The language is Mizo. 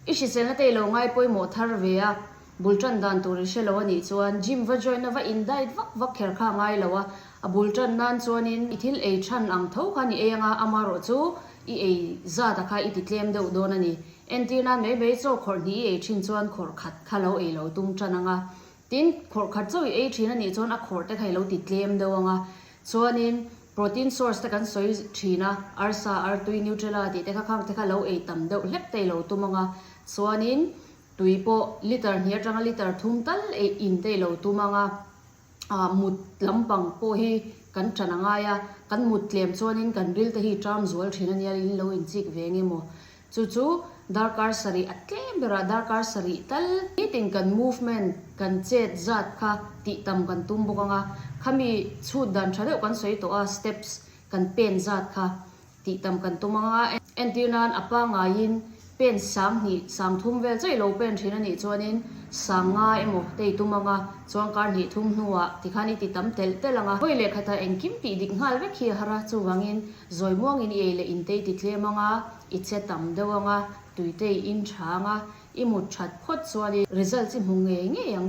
I hriselna te i lo ngai pawimawh thar ve a, bul tan dan tur i hre lo a nih chuan gym va join a va in diet vak vak kher kha a ngai lo a, a bul tan nan chuanin i thil ei than ang tho khan i ei anga amarawh chu i ei zat a kha i ti tlem deuh dawn a ni. Entir nan mai mai chaw khawrh hnih i ei thin chuan khawrh khat kha lo ei lo tum tan anga, tin khawrh khat chaw i ei thin a nih chuan a khawrh te kha i lo ti tlem deuh anga, chuanin Protein source te kan sawi thin a, arsa, artui, Nutella tih te kha khang te kha lo ei tam deuh hlek te i lo tum ang a, chuanin tui pawh liter hnih atanga liter thum tal ei in te i lo tum ang a, ah mut lampang pawh hi kan tan a ngai a, kan mut tlem chuanin kan ril te hi ṭam zual thin a nia in lo inchik ve nge maw. Chu chu darkar sarih a tlem berah darkar sarih tal nitin kan movement kan chet zat kha tih tam kan tum bawk ang a, khami chhut dan tha deuh kan sawi tawh a steps kan pen zat kha tih tam kan tum ang a, entir nan a pangaiin pen sang hnih sang thum vel chaih lo pen thin a nih chuanin sang nga emaw te i tum ang a, chuan kar hnih thum hnuah tikhan i ti tam telh telh ang a, vawi leh khatah engkim tih dik nghal vek hi a har a, chuvangin zawi muangin i ei leh in te i ti tlem ang a. I che tam deuh ang a, tuite i in tha ang a, i mut that phawt chuan i result i hmu ngei ngei ang.